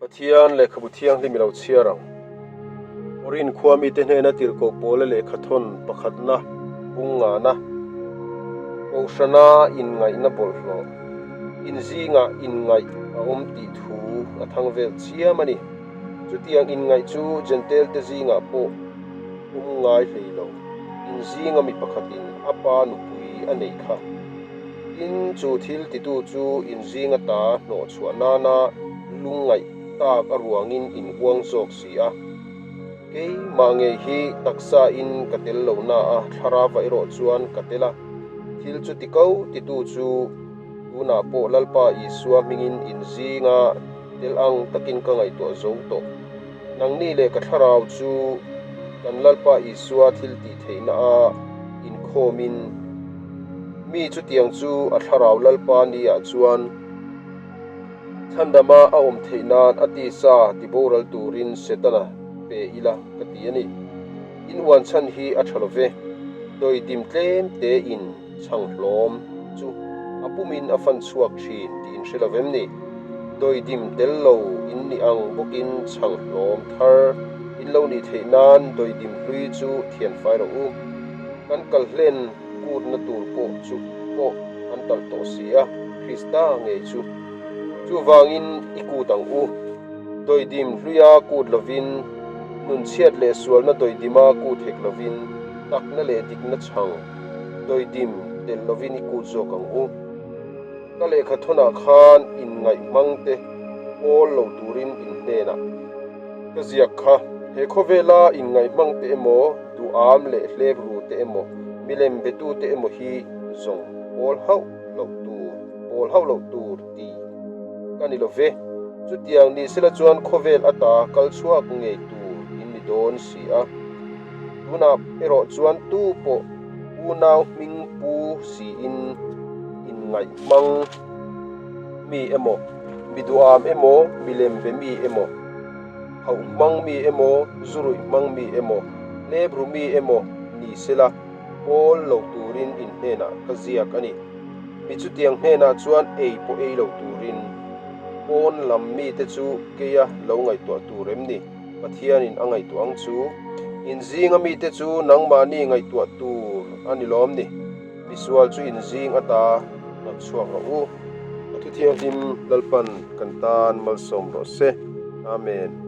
Pathian lehkhabu thianghlim i lo chhiar ang. Korin khua mite hnena tirhkoh pawla lehkha thawn pakhatna bung ngana Kohhrana inngaihna bawlhhlawh, inzingah inngaih a awm tih thu a thang vel chiam a ni. Chutiang inngaih chu Jentail te zingah pawh awm ngai hlei lo, inzinga mi pakhatin a pa nupui a neih kha. Tin, chu thil titu chu inzing ata hnawh chhuah nana lungngaih tak a ruangin in uang zawk si a. Keimah ngei hi taksa in ka tel lo na a, thlarava erawh chuan ka tel a. Thil chu ti ko titu chu tunah pawh Lalpa Isua hmingin inzinga tel ang takin ka ngaihtuah zo tawh. Nangni leh ka thlarau chu kan Lalpa Isua thil tih theihna a inkhawmin mi chutiang chu a thlarau Lalpa niah chuan chhandama a awm theih nan a tisa tiboral turin Setana pe ila ka ti a ni. In uan chhan hi a tha lo ve. Dawidim tlem tein chhang hlawm chu a pumin a fan chhuak thin tih in hre lo vem ni? Dawidim tel lo in nih ang bawkin chhang hlawm thar in lo nih theih nan dawidim hlui chu thian fai rawh u. Kan kal hlen kutna tur pawh chu pawh an talh tawh si a, Krista ngei chu. Chuvangin i kut ang u. Dawidim hluia kut lovin, nunchhiat leh sualna dawidima kut hek lovin, takna leh dikna chhang dawidim telh lovin i kut zawk ang u. Ka lehkha thawnah khan inngaih hmang te pawl lo turin in hnenah ka ziak kha. He khawvela inngaih hmang te emaw, duham leh hlep ru te emaw, milem betu te emaw hi zawng pawl hauh loh tur, pawl hauh loh tur tih ka ni lo ve. Chutiang ni sela chuan khawvel ata kal chhuak ngei tur in ni dawn si a. Tunah erawh chuan tu pawh unau hming pu siin inngaih hmang mi emaw, mi duham emaw, milem be mi emaw, hauh hmang mi emaw, zuruih hmang mi emaw, hlebru mi emaw ni sela pawl lo turin in hnenah ka ziak a ni. Mi chutiang hnenah chuan ei pawh ei lo turin pawn lam mite chu keia lo ngaihtuah tur em ni? Pathianin a ngaihtuah ang chu, In zinga mite chu nangmahni ngaihtuah tur a ni lawm ni? Misual chu in zing ata hnawt chhuak rawh u. A thuthianghlim Lalpan kan tan malsawm rawh se. Amen.